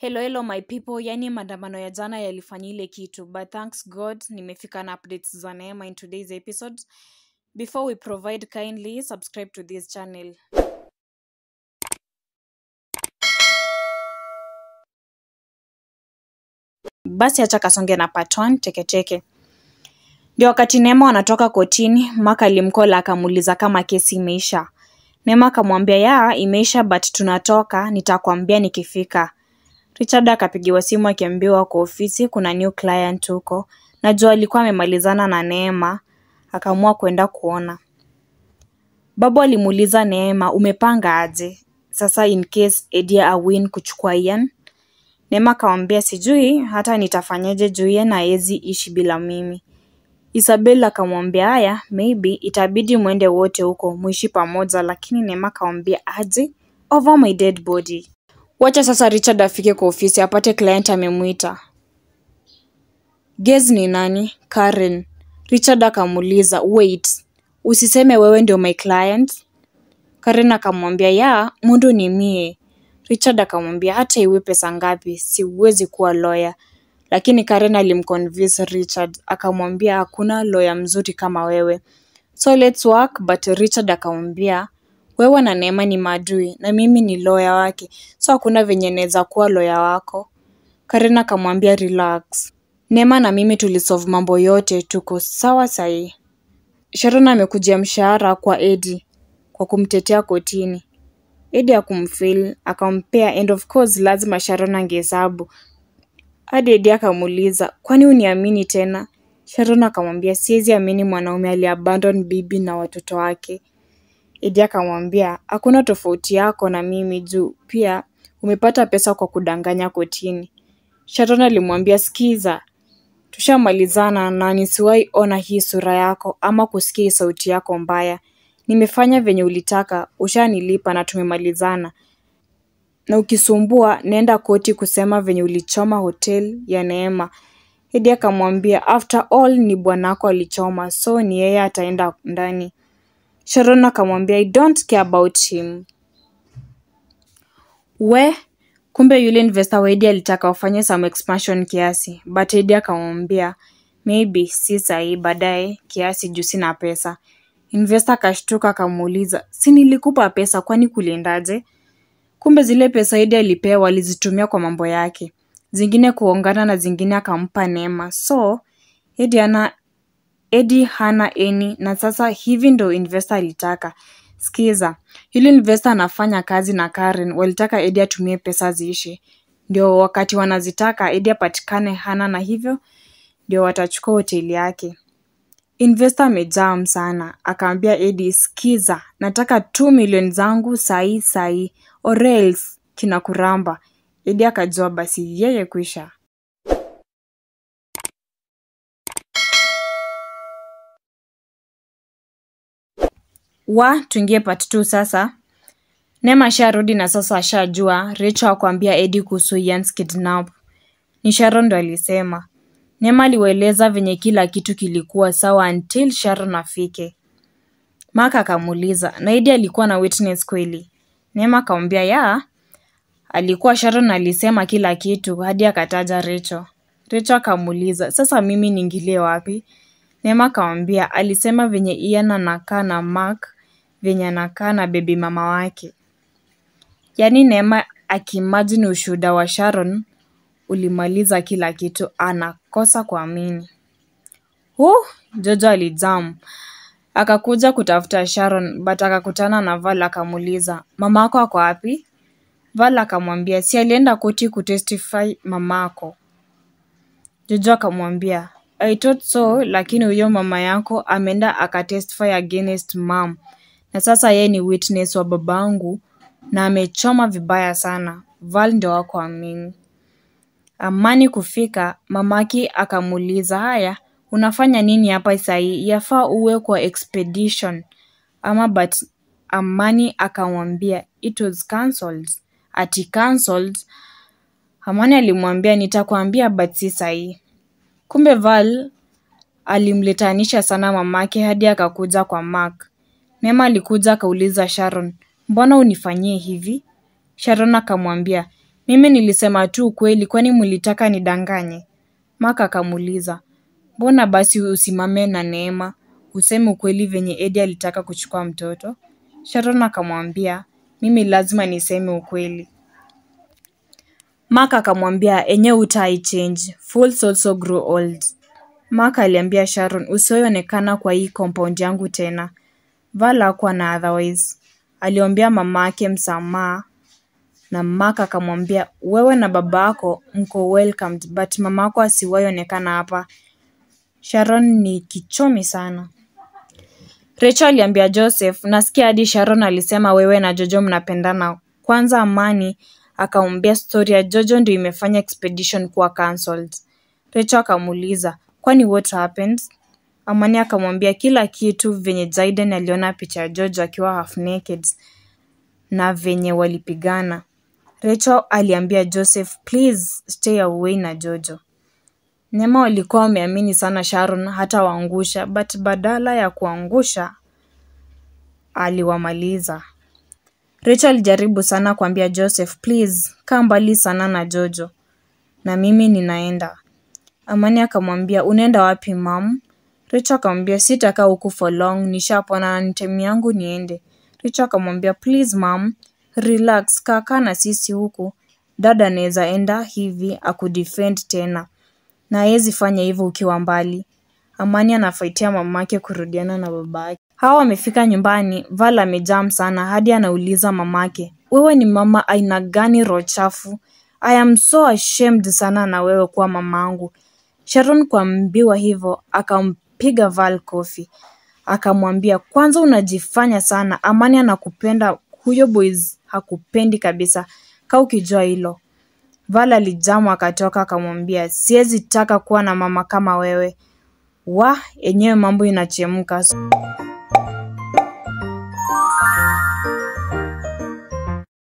Hello hello my people, yani maandamano ya jana yalifanya ile kitu, but thanks God nimefika na updates za Neema in today's episode. Before we provide, kindly subscribe to this channel. Basi acha kasonge na part 1 teketeke. Ndio wakati Neema wanatoka kotini, Mark alimkola akamuuliza kama kesi imeisha. Neema akamwambia ya imeisha, but tunatoka, nitakwambia nikifika. Richard akapigiwa simu akiambiwa kwa ofisi kuna new client huko. Najua alikuwa amemalizana na Neema, akaamua kwenda kuona. Babu alimuuliza Neema, umepanga aje sasa in case Eddie awin kuchukua Ian? Neema akamwambia sijui hata nitafanyaje juu Ian haezi ishi bila mimi. Isabella akamwambia haya, maybe itabidi muende wote huko muishi pamoja, lakini Neema akamwambia aje, over my dead body. Wacha sasa Richard afike kwa ofisi apate client amemuita. Guess ni nani? Karen. Richard akamuuliza, wait, usiseme wewe ndio my client? Karen akamwambia ya, mundu ni mie. Richard akamwambia hata iwe pesa ngapi, siwezi kuwa lawyer. Lakini Karen alimconvince Richard, akamwambia hakuna lawyer mzuri kama wewe. So let's work, but Richard akamwambia wewe na Neema ni maadui na mimi ni lawyer wake, so hakuna venye naweza kuwa lawyer wako. Karen akamwambia relax. Neema na mimi tulisolve mambo yote, tuko sawa sahi. Sharon amekujia mshahara kwa Eddie kwa kumtetea kotini. Eddie hakumfeel, akampea, and of course lazima Sharon angehesabu. Hadi Eddie akamuuliza, kwani uniamini tena? Sharon akamwambia siwezi amini mwanaume aliabandon bibi na watoto wake. Eddie akamwambia hakuna tofauti yako na mimi juu pia umepata pesa kwa kudanganya kotini. Sharon alimwambia sikiza, tushamalizana na nisiwahi ona hii sura yako ama kusikia hii sauti yako mbaya. Nimefanya venye ulitaka, ushanilipa na tumemalizana. Na ukisumbua nenda koti kusema venye ulichoma hotel ya Neema. Eddie akamwambia after all ni bwanako alichoma, so ni yeye ataenda ndani. Sharon akamwambia I don't care about him. We, kumbe yule investor wa Eddie alitaka wafanye some expansion kiasi, but Eddie akamwambia maybe si sahi, baadaye kiasi juu sina pesa. Investor akashtuka akamuuliza, si nilikupa pesa kwani kuliendaje? Kumbe zile pesa Eddie alipewa alizitumia kwa mambo yake, zingine kuongana na zingine akampa Neema. So Eddie hana any, na sasa hivi ndo investor alitaka. Sikiza, yule investor anafanya kazi na Karen, walitaka Eddie atumie pesa ziishe. Ndio wakati wanazitaka Eddie apatikane hana, na hivyo ndio watachukua hoteli yake. Investor amejam sana, akaambia Eddie sikiza, nataka 2 million zangu sahi sahi or else kinakuramba. Eddie akajua basi yeye kuisha. Wa, tuingie part 2 sasa. Neema asharudi na sasa ashajua Rachel hakuambia Eddie kuhusu Ian's kidnap. Ni Sharon ndo alisema. Neema aliwaeleza venye kila kitu kilikuwa sawa until Sharon afike. Mark akamuuliza, na Eddie alikuwa na witness kweli? Neema akamwambia ya, alikuwa Sharon alisema kila kitu hadi akataja Rachel. Rachel akamuuliza, sasa mimi niingilie wapi? Neema akamwambia alisema venye Ian anakaa na Mark, venye anakaa na baby mama wake. Yani Neema akimagine ushuhuda wa Sharon ulimaliza kila kitu, anakosa kuamini. Jojo alijam. Akakuja kutafuta Sharon, but akakutana na Val akamuuliza, mamako ako wapi? Val akamwambia si alienda koti kutestify mamako. Jojo akamwambia I thought so, lakini huyo mama yako ameenda akatestify against mom. Na sasa yeye ni witness wa babangu na amechoma vibaya sana. Val ndio hakuamini. Amani kufika, mamaki akamuuliza haya, unafanya nini hapa sahi? Yafaa uwe kwa expedition. Ama but Amani akamwambia it was cancelled. Ati cancelled. Amani alimwambia nitakwambia but si sahi. Kumbe Val alimletanisha sana mamake hadi akakuja kwa Mark. Neema alikuja akauliza Sharon, mbona unifanyie hivi? Sharon akamwambia, Mimi nilisema tu ukweli, kwani mlitaka nidanganye? Mark akamuuliza, mbona basi usimame na Neema useme ukweli venye Eddie alitaka kuchukua mtoto? Sharon akamwambia, mimi lazima niseme ukweli. Mark akamwambia, enyewe utai change, fools also grow old. Mark aliambia Sharon, usiwahi kwa hii compound yangu tena. Val hakuwa na otherwise. Aliombea mamake msamaha na Mark akamwambia, wewe na babako mko welcomed but mamako asiwahi onekana hapa. Sharon ni kichomi sana. Rachel aliambia Joseph, nasikia hadi Sharon alisema wewe na Jojo mnapendana. Kwanza Amani akamwambia story ya Jojo ndio imefanya expedition kuwa cancelled. Rachel akamuuliza, kwani what happened? Amani akamwambia kila kitu, venye Jaden aliona picha ya Jojo akiwa half naked na venye walipigana. Rachel aliambia Joseph, please stay away na Jojo. Neema walikuwa wameamini sana Sharon hata waangusha, but badala ya kuangusha aliwamaliza. Rachel alijaribu sana kuambia Joseph, please kaa mbali sana na Jojo na mimi ninaenda. Amani akamwambia, unaenda wapi mam? Rachel akamwambia, sitakaa huku for long, nishapona na ni time yangu niende. Rachel akamwambia, please mam, relax, kaa na sisi huku. Dada anaweza enda hivi akudefend tena, na hawezi fanya hivyo ukiwa mbali. Amani anafightia mamake kurudiana na babake. Hawa wamefika nyumbani, Val amejam sana hadi anauliza mamake, wewe ni mama aina gani roho chafu? I am so ashamed sana na wewe kuwa mamangu. Sharon kuambiwa hivyo akampiga Val kofi. Akamwambia, kwanza unajifanya sana, Amani anakupenda, huyo boys hakupendi kabisa. Kaa ukijua hilo. Val alijamu akatoka akamwambia, siwezi taka kuwa na mama kama wewe. Wa, enyewe mambo inachemka.